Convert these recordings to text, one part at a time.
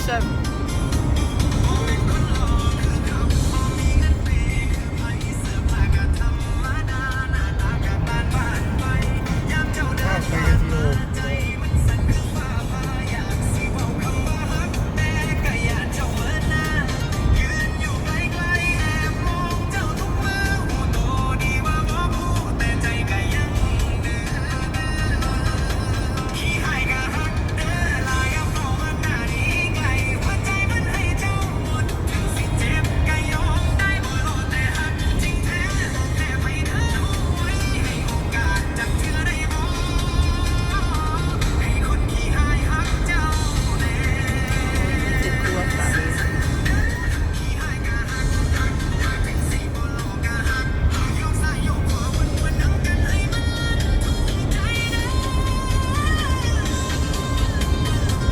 ເອີ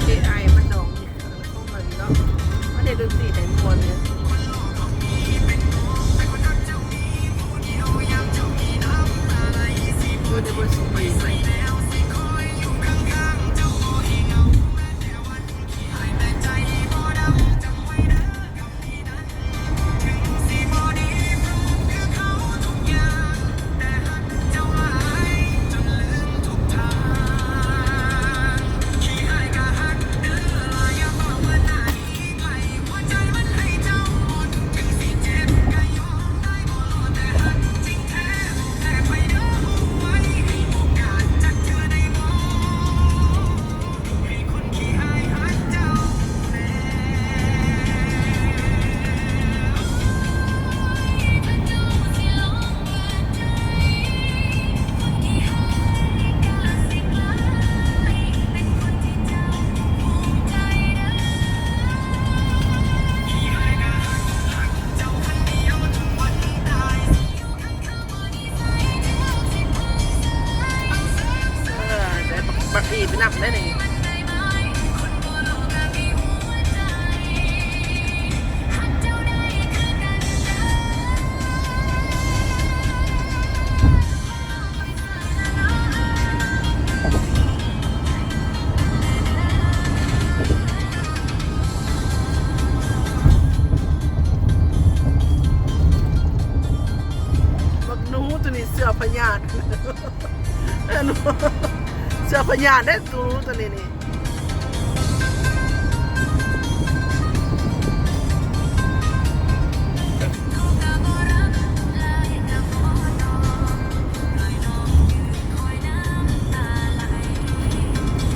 ເອໄອມັນດອກ ຂອງມັນເນາະ ມັນເຮັດດົນຕີໄດ້ມ່ວນເດ ຢູ່ໃນເວີຊັນປີໃໝ່. ເອີ ໄດ້ບັກ ບັກອີ່ໄປນຳໄດ້ນີ້. ບັກໜູໂຕນີ້ເຊື້ອພະຍາດ ເຊື້ອພະຍາດເດ້ ໜູໂຕນີ້ນີ້.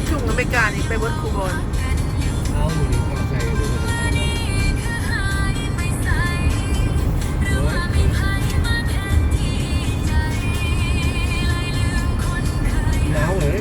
ທຸງອາເມລິການີ້ໄປເບິດຄູ່ບ່ອນ. ເອົາ ມື້ນີ້ກໍໃສ່ຢູ່ ໂອ້ຍ ໜາວເລີຍ.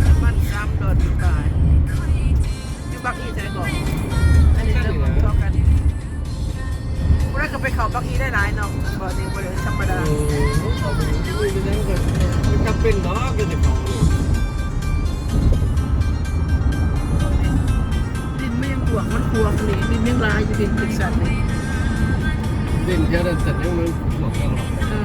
ນ້ຳມັນສາມດອນປາຍ ຢູ່ບັກອີ່ເທົ່າໃດເກາະ? ອັນນີ້ເລີ່ມເທົ່າກັນ. ຜູ້ໃດກໍໄປເຂົ້າບັກອີ່ໄດ້ຫຼາຍເນາະ ບໍ່ ນີ້ບໍ່ໄດ້ທຳມະດາ. ເອີ ເຂົ້າໄປ ມັນຈຳເປັນດອກ ກໍຈະເຂົ້າ. ດິນມັນຍັງກວາງ ມັນກວາງນີ້ ດິນຍັງຫຼາຍຢູ່ ດິນເທັກຊັສນີ້ ດິນແຖວນັ້ນສັນຍັງມັນກວາງຕະຫຼອດ. ເອີ.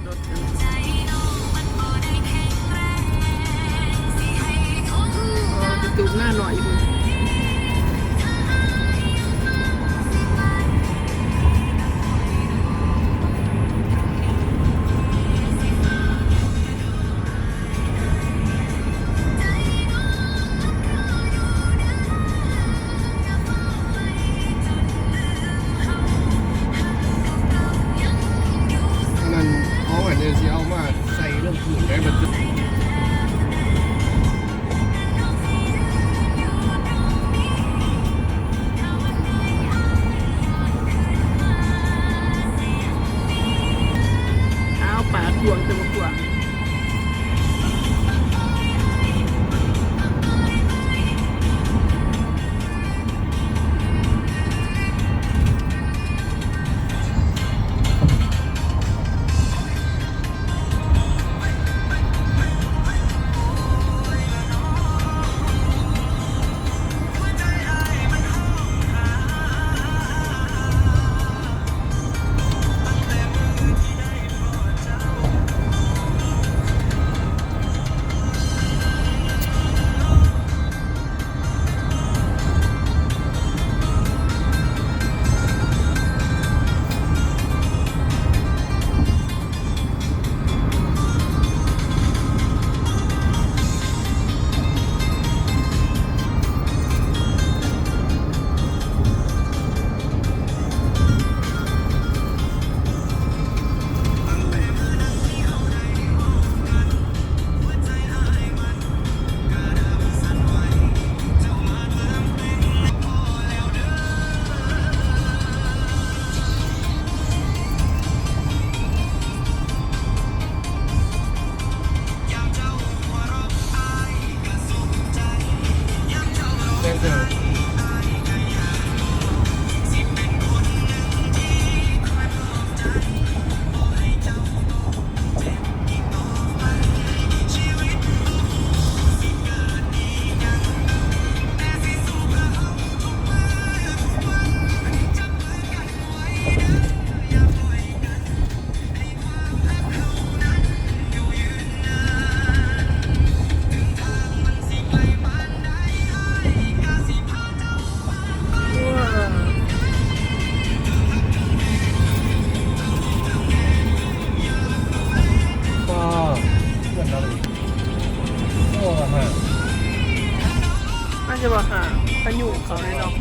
ລົດ ອ້າວ ປາກວ້າງ ແຕ່ວ່າກວ້າງ. ໜ້າຈະວ່າຫາພາຍຸເຂົ້າແນ່ນອນ.